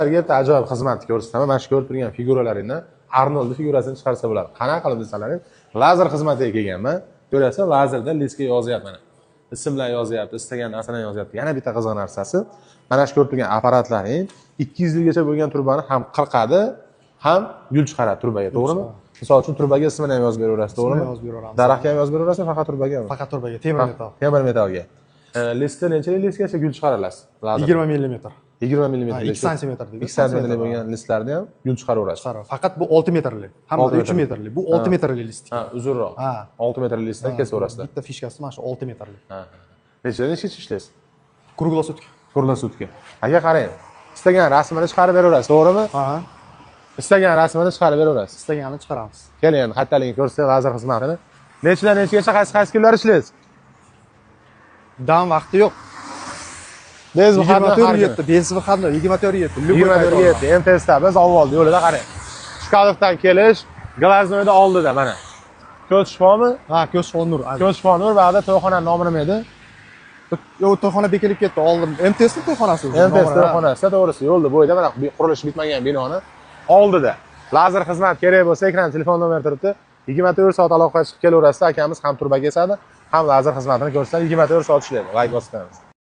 Bitta ajoyib xizmatni ko'rsataman. Mana shu ko'rib turgan figuralaringdan Arnoldni figurasini chiqarsa bo'ladi. Qanaqa qilib desalaring, lazer xizmatiga kelganman. Ko'ryapsan, lazerda listga yozyapti mana. Ismlar yozyapti, istagan narsalarni yozyapti. Yana bitta qiziq narsasi, mana shu ko'rib turgan apparatlaring 200 yilgacha bo'lgan trubani ham qirqadi, ham gul chiqaradi trubaga, to'g'rimi? Misol uchun, trubaga ismini ham yozib beraverasiz, to'g'rimi? Yozib beraveramiz. Daraxtga ham yozib beraverasizmi, faqat trubagami? Faqat trubaga, temir metal. Temir metallga. Listda nechalik listgacha gul chiqara olasiz? Lazer. 20 millimetr. 20 millimetr. Ha, 2 santimetr deydi. 2 santimetrli bo'lgan listlarni ham gul chiqaraverasiz. Chiqaradi. Faqat bu 6 metrli. Hammada 6 3 metrli. Bu 6 metrli list. Ha, uzunroq. Ha. 6 metrli listdan kesaverasizlar. Bitta фишка si mana shu 6 metrli. Ha. Nechadan nechacha ishlaysiz? Круглосутки. Круглосутки. Aka, qarang. Istagan rasmini chiqarib beraverasiz, to'g'rimi? Ha. Istagan rasmini chiqarib beraverasiz. Istaganini chiqaramiz. Keling, endi xattaligini ko'rsatay lazer xizmatini. Nechadan nechagacha, qaysi qaysi kunlar ishlaysiz? Dam vaqti yo'q. Без выходных. 24 7, без выходных, 24 7. 24 7 MTSda biz avvalda yo'lida, qarang. Chkalovdan kelish, Глазной da oldida mana. Ko'z shifomi? Ha, ko'z shifo nur. Ko'z shifo nur bag'da to'yxonani nomi nima edi? Yo'q, to'yxona bekilib ketdi. Oldin MTS to'yxonasi o'zi. MTS to'yxonasi, to'g'risi, yo'lda bo'yida mana qurilishi bitmagan binoni oldida. Lazer xizmat kerak bo'lsa, ekran telefon nomeri turibdi. 24 soat aloqaga chiqib kelaverasizlar. Akamiz ham truba kesadi, ham lazer xizmatini ko'rsatadi. 24 soat ishlaydi. Layk bosib qo'yamiz.